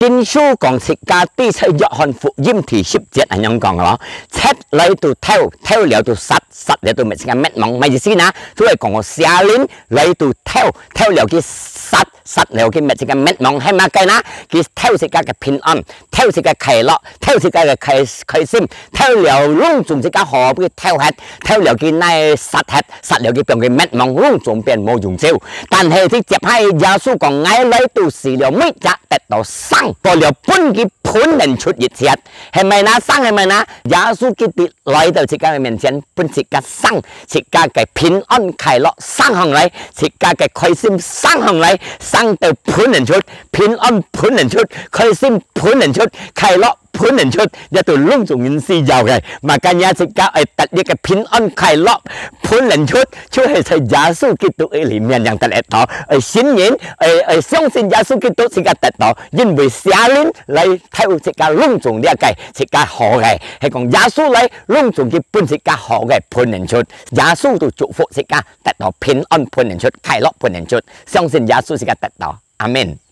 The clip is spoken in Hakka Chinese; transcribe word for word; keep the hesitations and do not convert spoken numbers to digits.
經書講自家對在約翰福音第十節恁樣講个咯，賊來到偷，偷了到殺，殺了到滅自家滅亡，麼意思呢？就係講个邪靈來到偷，偷了佢殺，殺了佢滅自家滅亡，係麼个呢？佢偷自家个平安，偷自家快樂，偷自家个開，開心，偷了攏總自家好，佢偷忒，偷了佢拿殺忒，殺了佢變佢滅亡，攏總變無用處。但係佢接下耶穌講，𠊎來到使了每隻得到生，過了分佢分能出一切。係麼个呢？生係麼个呢？耶穌基督來到自家个面前，分自家生，自家个平安快樂生上來，自家个開心生上來，生到分能出，平安分能出，開心分能出，快樂分能出，這都攏總人需要个。Makanya自家愛得這个平安快樂分能出，就係在耶穌基督个裡面正得到。愛信人，愛，愛相信耶穌基督自家得到，因為邪靈來偷自家攏總了解自家好个，係講耶穌來攏總佢分自家好个分能出，耶穌都祝福自家得到平安分能出，快樂分能出，相信耶穌自家得到。阿們。